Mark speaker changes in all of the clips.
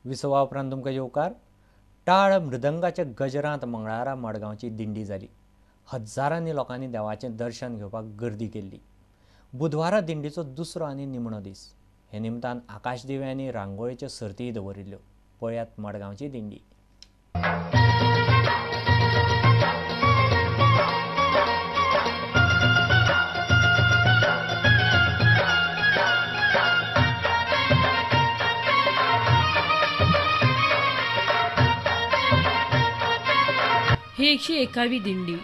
Speaker 1: विसवा उपरांत तुमकां येवकार. टाळ मृदंगाच्या गजरांत मंगळारा मडगांवची दिंडी जाली. हजारांनी लोकांनी देवाचें दर्शन घेवपाक गर्दी केल्ली. बुधवारा दिंडीचो दुसरो आनी निमणो दीस. हे निमतान आकाशदिव्यांनी रांगोळीच्यो सर्तीय दवरिल्ल्यो. पळयात मडगांवची दिंडी.
Speaker 2: ही 101वी दिंडी.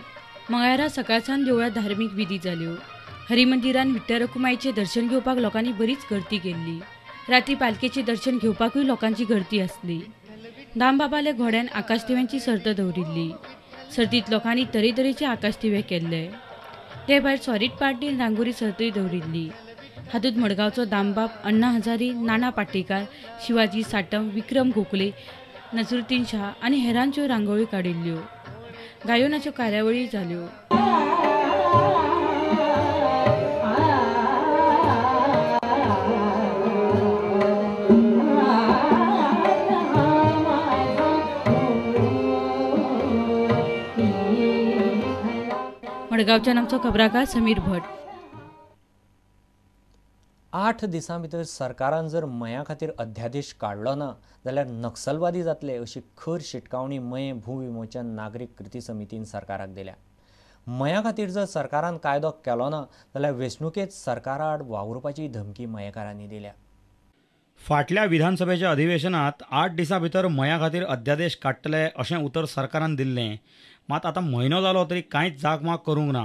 Speaker 2: मंगळारा सकाळसान देवळांत धार्मीक विधी जाल्यो. हरिमंदिरान विठ्ठल रखुमाईचें दर्शन घेवपाक लोकांनी बरीच गर्दी केल्ली. राती पालखेचें दर्शन घेवपाकूय लोकांची गर्दी आसली. दामबाबाल्या घोड्यान आकाशदिव्यांची सर्त दवरिल्ली. सर्तींत लोकांनी तरेतरेचे आकाशदिवे केल्ले. ते भायर सॉरीट पार्टीन रांगोळी सर्तूय दवरिल्ली. हातूंत मडगांवचो दामबाब, अण्णा हजारी, नाना पाटेकार, शिवाजी साटम, विक्रम गोखले, नसरुद्दीन शाह आनी हेरांच्यो रांगोळी काडिल्ल्यो. गायनाच्यो कार्यावळी जाल्यो. मडगांवच्यान आमचो खबराकार समीर भट.
Speaker 1: 8 दिसां भितर सरकारान जर मयां खातीर अध्यादेश काडलो ना जाल्यार नक्सलवादी जातले अशी खर शिटकावणी मयें भूविमोचन नागरीक कृती समितीन सरकाराक दिल्या. मयां खातीर जर सरकारान कायदो केलो ना जाल्यार वेंचणुकेंत सरकारा आड वावुरपाची धमकी मयेकारांनी दिल्या.
Speaker 3: फाटल्या विधानसभेच्या अधिवेशनात 8 दिसां भितर मयां खातीर अध्यादेश काडटले अशें उतर सरकारान दिल्लें. मात आतां म्हयनो जालो तरी कांयच जागमाग करूंक ना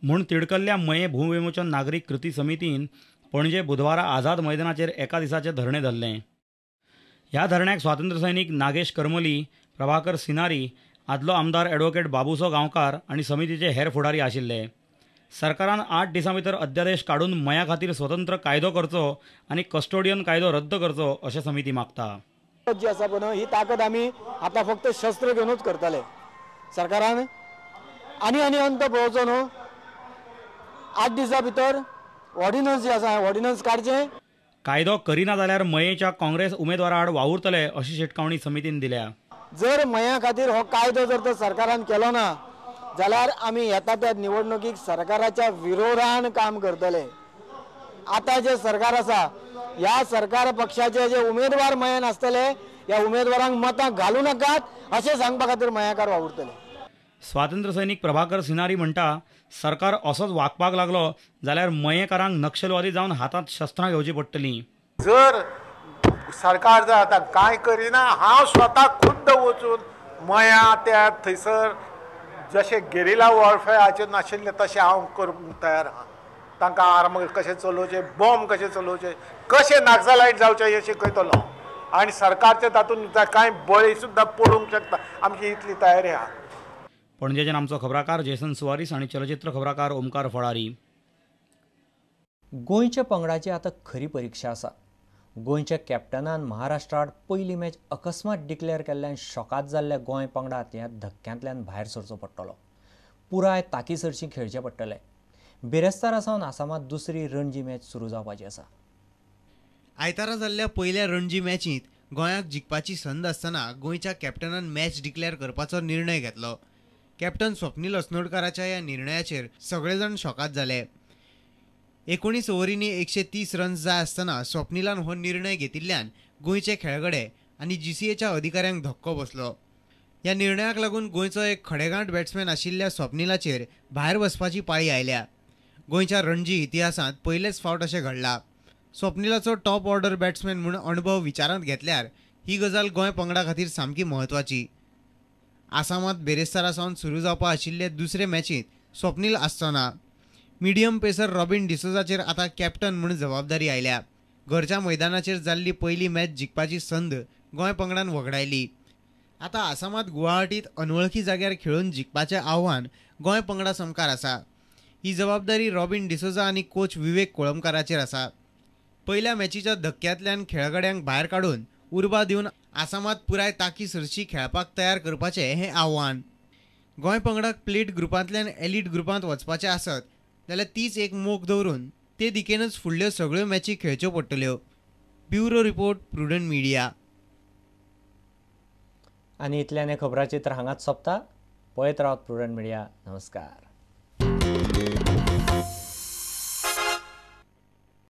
Speaker 3: म्हूण तिडकल्ल्या मयें भूविमोचन नागरीक कृती समितीन पणजे बुधवारा आझाद मैदानाचेर एका दिसाचें धरणें धरलें. ह्या धरण्याक स्वातंत्र्य सैनीक नागेश करमली, प्रभाकर सिनारी, आदलो आमदार एडवोकेट बाबुसो गांवकार आनी समितीचे हेर फुडारी आशिल्ले. सरकारान 8 दिसां भितर अध्यादेश काडून मयां खातीर स्वतंत्र कायदो करचो आनी कस्टोडियन कायदो रद्द करचो अशें समिती मागता.
Speaker 4: जी आसा पळय ही ताकद आमी आतां फक्त शस्त्र घेवनूच करतले. सरकारान आनी आनी अंत पळोवचो न्हू. 8 दिसां भितर ऑर्डिनन्स जे आसा ऑर्डिनन्स काडचें.
Speaker 3: कायदो करिना जाल्यार मयेच्या काँग्रेस उमेदवारा आड वावुरतले अशी शिटकावणी समितीन दिल्या.
Speaker 4: जर मया खातीर हो कायदो जर तर सरकारान केलो ना जाल्यार आमी येता त्या निवडणुकीक सरकाराच्या विरोधान काम करतले. आतां जे सरकार आसा ह्या सरकार पक्षाचे जे उमेदवार मयेन आसतले ह्या उमेदवारांक मतां घालू नाकात अशें सांगपा खातीर मयाकार वावुरतले.
Speaker 3: स्वातंत्र्य सैनीक प्रभाकर सिनारी म्हणटा, सरकार असोच वागपाक लागलो जाल्यार मयेकारांक नक्षलवादी जावन हातांत शस्त्रां घेवची पडटलीं.
Speaker 5: जर सरकार जर आतां कांय करिना, हांव स्वता खुद्द वचून मया त्या थंयसर जशें गेरिला वॉरफेअराचेर नाशिल्लें तशें हांव करूंक तयार आहा. तांकां आर्म कशें चलोवचें, बॉम्ब कशें चलोवचें, कशें नक्सलायट जावचें हें शिकयतलो आनी सरकारचें तातूंत कांय बळी सुद्दां पडूंक शकता, आमची इतली तयारी आहा.
Speaker 3: पणजेच्यान आमचो खबराकार जेसन सुवारीस आनी चलचित्र खबराकार ओमकार फळारी.
Speaker 1: गोंयच्या पंगडाची आतां खरी परिक्षा आसा. गोंयच्या कॅप्टनान महाराष्ट्राआड पयली मॅच अकस्मात डिक्लेअर केल्ल्यान शॉकात जाल्ल्या गोंय पंगडात ह्या धक्क्यांतल्यान भायर सरचो पडटलो. पुराय ताकी सरशी खेळचें पडटलें. बिरेस्तारा सावन आसामांत दुसरी रणजी मॅच सुरू जावपाची आसा.
Speaker 6: आयतारा जाल्ल्या पयल्या रणजी मॅचींत गोंयाक जिखपाची संद आसतना गोंयच्या कॅप्टनान मॅच डिक्लेअर करपाचो निर्णय घेतलो. कॅप्टन स्वप्नील अस्नोडकाराच्या ह्या निर्णयाचेर सगळे जाण शॉकात जाले. 19 ओव्हरींनी 130 रन्स जाय आसतना स्वप्नीलान हो निर्णय घेतिल्ल्यान गोंयचे खेळगडे आनी जीसीएच्या अधिकाऱ्यांक धक्को बसलो. ह्या निर्णयाक लागून गोंयचो एक खडेगांठ बॅट्समॅन आशिल्ल्या स्वप्नीलाचेर भायर वचपाची पाळी आयल्या. गोंयच्या रणजी इतिहासांत पयलेच फावट अशें घडलां. स्वप्नीलाचो टॉप ऑर्डर बॅट्समॅन म्हूण अणभव विचारांत घेतल्यार ही गजाल गोंय पंगडा खातीर सामकी म्हत्वाची. आसामांत बेरेस्तारा सावन सुरू जावपा आशिल्ले दुसरे मॅचींत स्वप्नील आसचो ना. मिडियम पेसर रॉबिन डिसोजाचेर आतां कॅप्टन म्हूण जबाबदारी आयल्या. घरच्या मैदानाचेर जाल्ली पयली मॅच जिखपाची संद गोंय पंगडान वगडायली. आतां आसामांत गुवाहाटींत अनवळखी जाग्यार खेळून जिखपाचें आव्हान गोंय पंगडा सामकार आसा. ही जबाबदारी रॉबिन डिसोजा आनी कोच विवेक कोळंबकाराचेर आसा. पयल्या मॅचीच्या धक्क्यांतल्यान खेळगड्यांक भायर काडून उर्बा दिवन आसामांत पुराय ताकी सरशी खेळपाक तयार करपाचें हें आव्हान. गोंय पंगडाक प्लेट ग्रुपांतल्यान एलीट ग्रुपांत वचपाचें आसत जाल्यार तीच एक मोख दवरून ते दिकेनच फुडल्यो सगळ्यो मॅची खेळच्यो पडटल्यो. Bureau report, Prudent media.
Speaker 1: आनी इतल्यान हें खबराचित्र हांगाच सोंपता. पळयत रावात प्रुडंट मिडिया. नमस्कार.